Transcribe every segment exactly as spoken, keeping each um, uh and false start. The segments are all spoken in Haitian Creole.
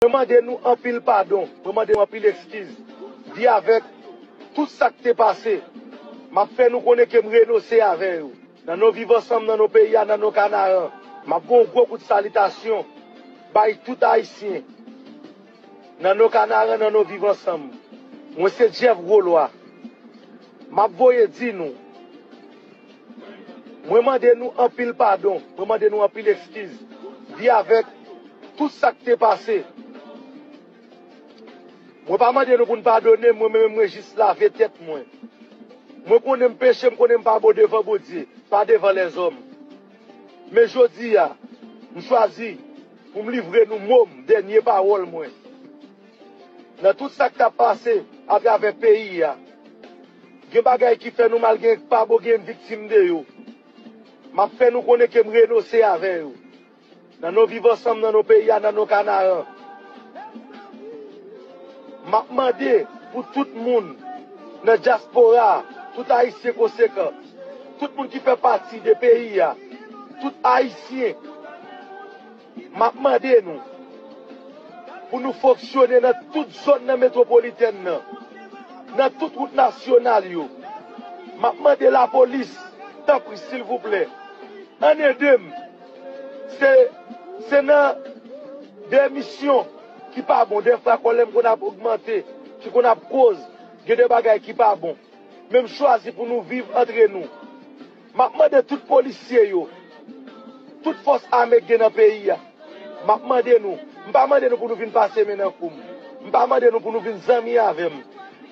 Mwen mande nou anpil padon, mwen mande nou anpil eskiz. Di avèk tout sa k te pase, m ap fè nou konnen ke m renonse avè yo. Nan non Viv Ansanm, nan non peyi a, nan non Kanaran, m ap voye yon gwo kout salitasyon bay tout Ayisyen. Nan non Kanaran, nan non Viv Ansanm, mwen se Jeff Rolwa. M ap voye di nou, mwen mande nou anpil padon, mwen mande nou anpil eskiz. Di avèk tout sa k te pase. Mwen pa mande nou pou n padone m, mwen menm mwen jis lave tèt mwen. Mwen konnen m peche, m konnen m pa bon devan Bondye, pa devan lèzòm. Men jodi a, m chwazi pou m livre nou mo m, dènye pawòl mwen. Nan tout sa k t ap pase atravè peyi a, gen bagay ki fè nou mal, gen pa bon, gen viktim de yo. M ap fè nou konnen ke m renonse avè yo. Nan non Viv Ansanm, nan non peyi a, nan non Kanaran, m ap mande pou tout moun nan dyaspora a, tout Ayisyen konsekan, tout moun ki fè pati de peyi a, tout Ayisyen, m ap mande nou pou nou fonksyone nan tout zòn nan metwopolitèn nan, nan tout wout nasyonal yo. M ap mande lapolis, tanpri, silvouplè, ann ede m. Se, se nan de misyon ki pa bon, de fwa kòlè m konn ap ogmante, ki konn ap koz gen de bagay ki pa bon. Men m chwazi pou nou viv antre nou. M ap mande tout polisye yo, tout fòs ame k gen nan peyi a, m ap mande nou, m pa mande nou pou nou vin pase men nan kou m. M pa mande nou pou nou vin zanmi avè m.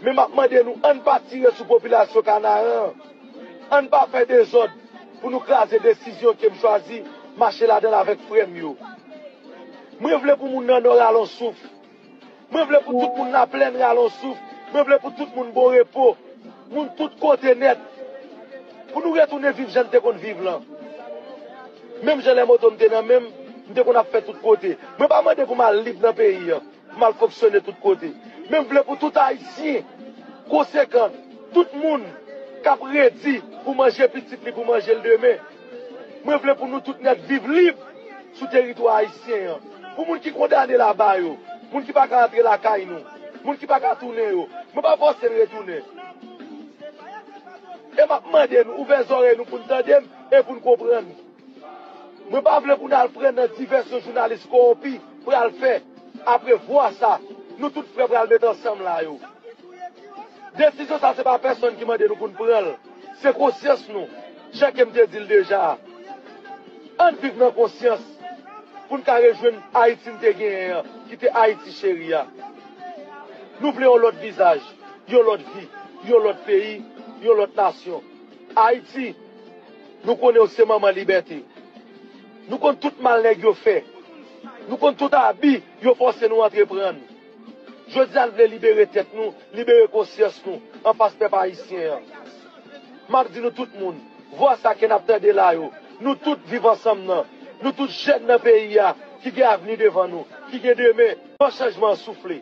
Men m ap mande nou, ann pa tire sou popilasyon Kanaran an. Ann pa fè dezòd pou nou kraze desizyon ke m chwazi mache ladan l avèk frè m yo. Mwen vle pou moun nan Nò rale yon souf. Mwen vle pou tout moun Laplèn rale yon souf. Mwen vle pou tout moun Bon Repo, moun tout kote nèt, pou nou retounen viv jan n te konn viv lan. Menm jan lè moto m te nan men m, m te konn ap fè tout kote. Mwen pa mande pou m al lib nan peyi an, pou m al fonksyone tout kote. Men m vle pou tout Ayisyen konsekan, tout moun k ap redi pou manje pitit li, pou manje l demen. Mwen vle pou nou tout nèt viv lib sou teritwa ayisyen an. Pou moun ki kondane laba yo, moun ki pa ka antre lakay nou, moun ki pa ka tounen yo, mwen pa fòse n retounen. E m ap mande nou ouvè zòrèy nou pou n tande m e pou n konprann. Mwen pa vle pou n al pran nan divèsyon jounalis kowonpi pral fè. Apre vwa sa, nou tout frè pral met ansanm la yo. Desizyon sa se pa pèsonn ki mande nou pou n pran l. Se konsyans nou, jan ke m te di l deja a. Ann viv nan konsyans pou n ka rejwenn Ayiti n te genyen an, ki te Ayiti cheri a. Nou vle yon lòt vizaj, yon lòt vi, yon lòt peyi, yon lòt nasyon. Ayiti, nou konnen w se manman libète. Nou konn tout mal nèg yo fè. Nou konn tout abi yo fòse nou antreprann. Jodi a, n vle libere tèt nou, libere konsyans nou anfas pèp ayisyen an. M ap di nou tout moun, vwa sa ke n ap tande la yo, nou tout Viv Ansanm nan, nou tout jèn nan peyi a, ki gen avni devan nou, ki gen demen, fò chanjman an soufle.